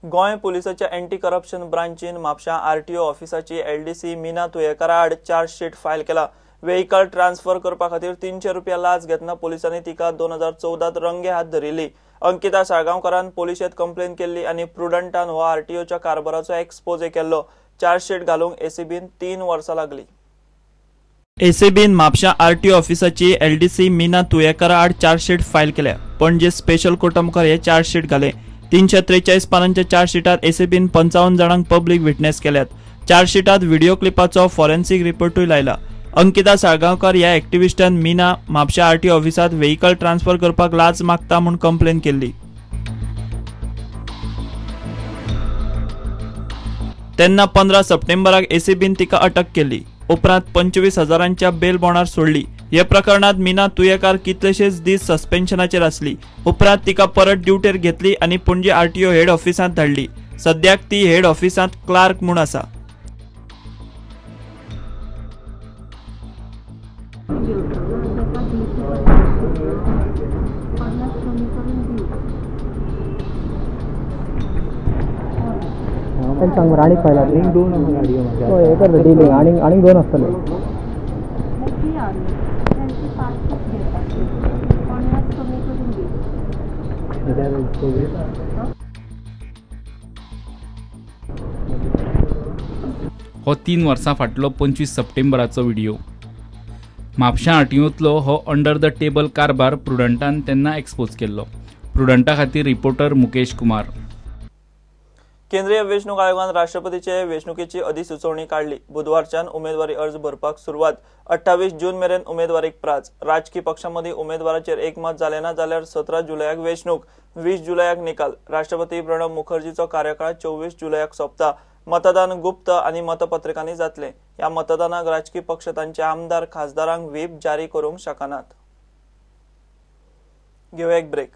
Goa पुलिसाच्या anti corruption ब्रांचीन म्हापशा RTO ऑफिसाची LDC Meena तुयेकारा आड chargesheet file केला. वेहिकल ट्रान्सफर करपा खातीर 300 रुपया लाच घेतना पोलिसांनी तिका 2014 रंगे हात धरिल्ली. अंकिता साळगांवकारान पोलिशेंत कंप्लेन केल्ली आनी प्रुडंटान हो आरटीओच्या कारभाराचो एक्सपोजे केल्लो. चार्जशीट घालूंक एसीबीन 3 वर्सां लागली. एसीबीन म्हापशा आरटीओ ऑफिसाची एलडीसी मीना तुयेकारा आड चार्जशीट फायल केल्या. पणजे स्पेशल कोर्टा मुखार हे चार्जशीट घाले. 343 पानांच्या चार्जशीटात एसीबीन 55 जाणांक पब्लीक विटनेस केल्यात. चार्जशीटात व्हिडिओ क्लिपाचो फॉरेन्सिक रिपोर्टूय लायला. अंकिता साळगांवकार ह्या एक्टिविस्टान मीना म्हापशा आरटीओ ऑफिसात व्हेकल ट्रान्सफर करपाक लाच मागता म्हूण कंप्लेन केल्ली. तेन्ना 15 सप्टेंबराक एसीबीन तिका अटक केली. उपरांत 25 हजारांच्या बेल बॉण्डार सोडली. हे प्रकरणात मीना तुयेकार कितलेशेच दीस सस्पेन्शनाचेर आसली. उपरांत तिका परत ड्युटेर घेतली आनी पणजी आरटीओ हेड ऑफिसांत धाडली. सद्याक ती हेड ऑफिसांत क्लार्क म्हूण आसा. सांग आनीक फायल आनी दोन हय हे कर डिलींग आनीक आनीक दोन आसतले. हो 3 वर्सां फाटलो 25 सप्टेंबराचो व्हिडिओ. म्हापशां आरटीओंतलो हो अंडर the table कारभार प्रुडंटान तेन्ना एक्सपोज केल्लो. प्रुडंटा खातीर रिपोर्टर मुकेश कुमार. केंद्रीय वेंचणूक आयोगान राष्ट्रपतीचे वेंचणुकेची अधिसुचोवणी काडली. बुधवारच्यान उमेदवारी अर्ज भरपाक सुरवात. 28 जून मेरेन उमेदवारीक प्राच. राजकी पक्षांमदीं उमेदवाराचेर एकमत जालें ना जाल्यार 17 जुलयाक वेंचणूक, 20 जुलयाक निकाल. राष्ट्रपती प्रणब मुखर्जीचो कार्यकाळ 24 जुलयाक सोंपता. मतदान गुप्त आनी मतपत्रिकांनी जातलें. ह्या मतदानाक राजकी पक्ष तांचे आमदार खासदारांक व्हीप जारी करूंक शकनात. घेवया एक ब्रेक.